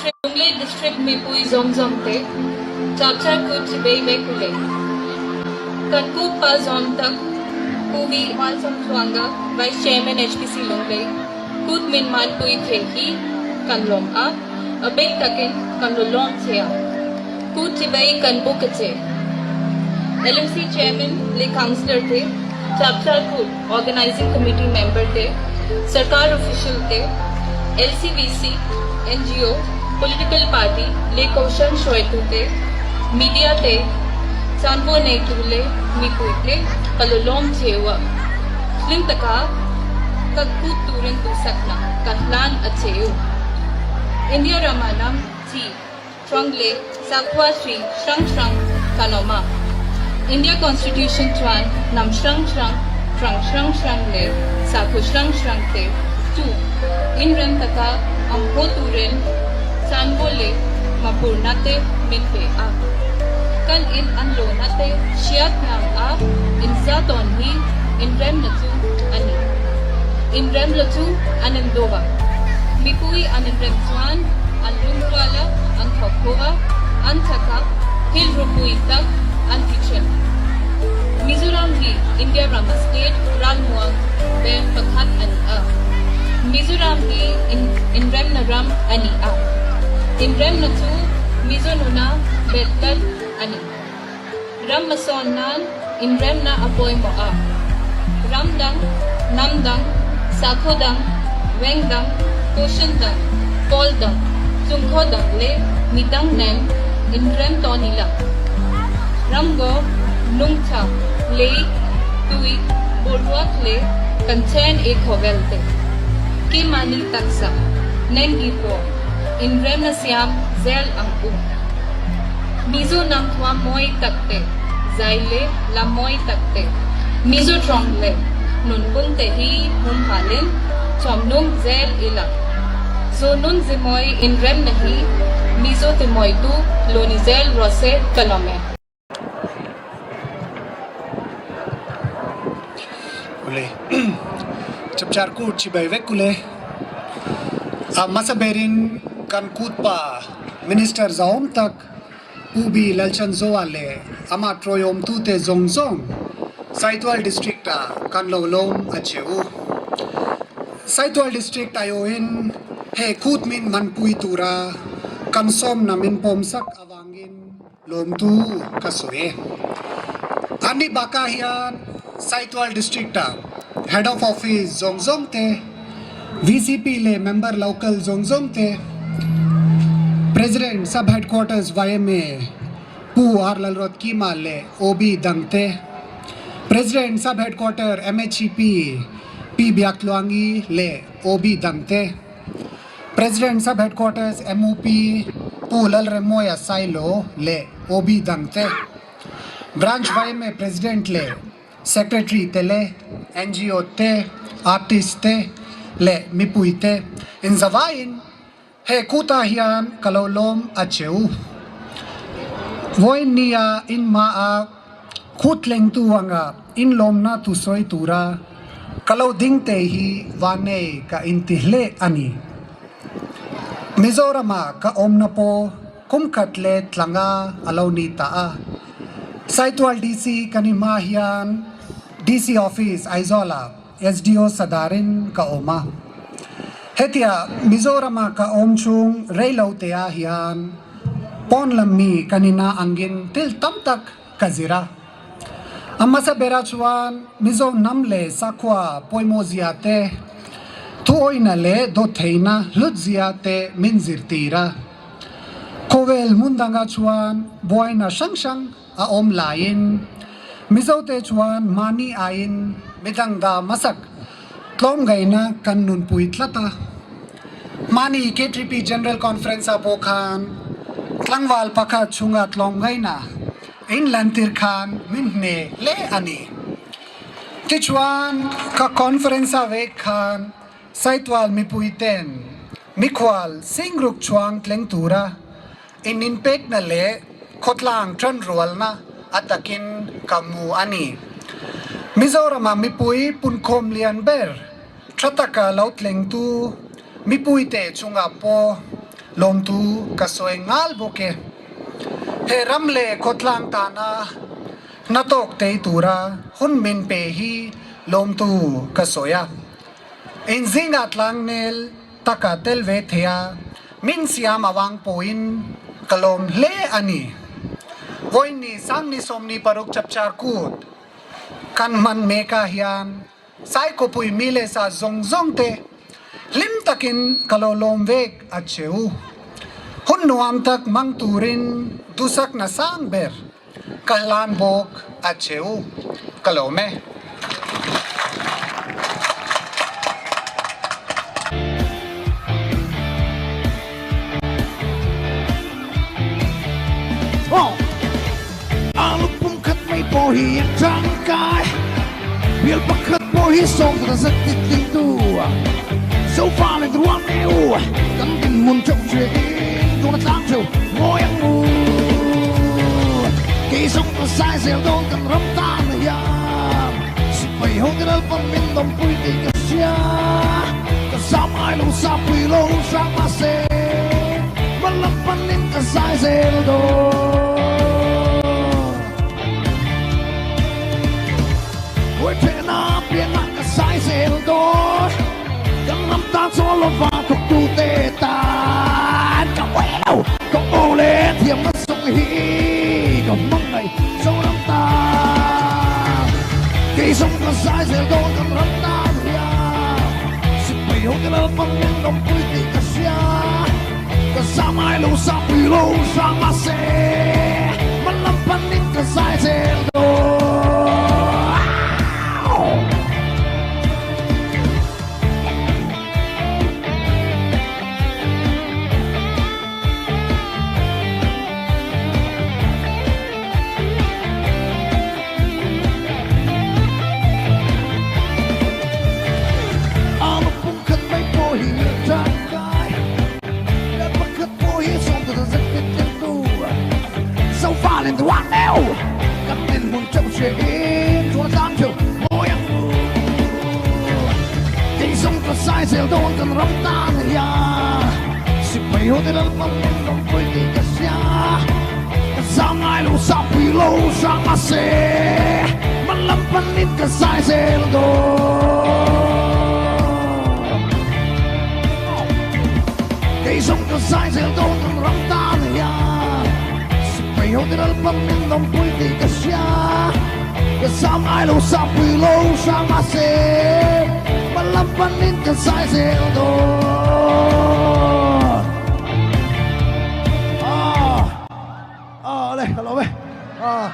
District Lunglei District mipui zawng zawng te Chapchar Kut Chibei vek u le. Kan Kut pa zawm tak Pu V Malsawmtluanga Vice Chairman HPC Lunglei Kut min manpui thei hi kan lawm a, a bik takin kan lo lawm che a. Kut Chibei kan buk a che. LMC Chairman leh Councillor te, Chapchar Kut Organising Committee member te, Sarkar official te, LCVC, NGO, Political Party leh Kohhran hruaitu te, Media te, chanvo neitu leh mipui te ka lo lawm cheu a. Hlim taka ka kut turin duhsakna ka hlan a cheu. India rama ram chi hrang leh sakhua hri hrang hrang kan awm a. India Constitution chuan hnam hrang hrang, hrang hrang hrang leh sakhaw hrang hrang te chu inrem taka awm haw turin chanvo leh mapurna te min pe a. Kan in an lawna te hriat hnam a inza tawn hi inremna chu a ni. Inremlo chu an indo a. Mipui an inrem chuan an lungrual a, an thawk ho a, an chak a, thil ropui tak an ti thin. Mizoram hi India rama state ralmuang ber pakhat a ni a. Mizoram hi inremna ram a ni a. Inremna chu Mizo nuna bet tlat a ni. Ram hmasawn nan inremna a pawimawh a. Ram dang, hnam dang, sakhaw dang, veng dang, kohhran dang, pawl dang, chungkhaw dang leh mi dang nen inrem tawn ila. Ramngaw, nungcha, lei, tui, boruak leh kan chen e khawvel te. Keimahni taksa, nengi pawh inremna siam zel ang u. Mizo hnam thuam mawi tak te, zai leh lam mawi tak te, Mizo tawng leh nunphung te hi humhalin chawmnung zel ila. Zu nun zimawi inremna hi Mizo timawitu lo ni zel rawh se ka lawm e. Ule. Chapchar kut chibai vek ule. A hmasa berin kan kut pa Minister zahawm tak Pu B Lalchanzoa leh amah tawiawmtute zawng zawng Saitual District ah kan lo lawm a che u. Saitual District aiawhin he kut min hmanpui tura kan sawmna min pawmsak avangin Lawmtu ka sawi e. Ani bakah hian Saitual District-ah Head of Office zawng zawng te, VCP leh Member Local zawng zawng te, President Sub Headquarters yma Pu R Lalruatkima leh OB dang te, President Sub Headquarter MHEP Pi Biaktluangi leh OB dang te, President Sub Headquarters MUP Pu Lalremawia Sailo leh OB dangte, Branch yma President leh Secretary te leh NGO te, Artist te leh mipui te inzavaiin he kutah hian ka lo lawm a che u. Vawiin nia inhmaah kut tlengtu anga inlawmna thusawi tura Ka lo ding te hi vanei ka inti hle a ni. Mizorama ka awmna pawh kum khat leh tlanga a lo ni ta a. Saitual DC ka ni hma hian DC Office Aizawlah SDO Sadarin ka awm a. Hetia Mizorama ka awm chhung reilo tea hian pawn lam mi ka nina angin thil tam tak ka zir a. A hmasa berah chuan Mizo hnam leh sakhua pawimawhzia te, thuawihna leh dawttheihna hlutzia te min zirtir a. Khawvel hmun dangah chuan buaina hrang hrang a awm laiin Mizote chuan mahni aiin midang dah hmasak tlawmngaihna kan nunpui tlat a. Mahni KTP General Conference-ah pawh khan tlangval pakhat chhunga tlawmngaihna In lantir khan min hne hle a ni. Tichuan, ka conference-a vek khan Saitual mipuiten mikhual singruk chhuang tleng tura in inpekna leh khawtlang tanrualna a takin ka hmu a ni. Mizorama mipui punkhawm lian ber tha taka lo tlengtu mipuite chungah pawh. lawmtu ka sawi nghal bawk e. He ram leh khawtlang tana hnathawk tei tura hun min pe hi lawmtu ka sawi a. Inzinga tlangnel taka tel ve thei a, min siam avang pawhin ka lawm hle a ni. Vawiin Sangni 26 Chapchar Kut kan hman mekah hian Saikawpui mi leh sa zawng zawng te hlim takin ka lo lawm vek a che u. Hun nuam tak hmang turin duhsakna sang ber ka hlan bawk a che u. Ka lawm e. A lupum khat mai pawh hi a tangkai, bial pakhat pawh hi sawmkhat a zat tit tlingtu. Sofa leh ruang neu kan dinhmun theuh hriain tuna tlang theuh ngawi ang u. Kei zawng ka zai zel dawn kan ram tan hian sipai ho te lalpan min dawmpui tih ka hria. Ka zam ngai lo sapui lo hrang mahse hma lam panin ka zai zel dawn. Huaithehna piangah ka zai zel dawn. Kan ram tan chuan lova thawktute tan ka uai lo. Ka aw leh thiamna zawng hi ka hmangaih Zoram tan. Kei zawng ka zai zel dawn kan ram tan hian. Sipai ho te lalpan min lawmpui tih ka hria. Ka zamai lo sapui lo hrang mahse hma lam panin ka zai zel dawn. A lupum khat mai pawh hi a tangkai, Leh pakhat pawh hi sawmkhat a zet tit tleng tu. Sofa len duang neu, kan dinhmun theuh hriain chuan a tlang theuh mawi ang u. Kei zawng ka zai zel dawn kan ram tan hian, Sipai ho te lalpan min lawmpui tih ka hria. Ka zam ngai lo sapui lo hrang mahse hma lam panin ka zai zel dawn. Kei zawng ka zai zel dawn kan ram tan hian sipai ho te lalpan min lawmpui tih ka hria. Ka zam ngai lo sapui lo hrang mahse hma lam panin ka zai zel dawn. Ah! Ah, le, ka lawm e. Ah.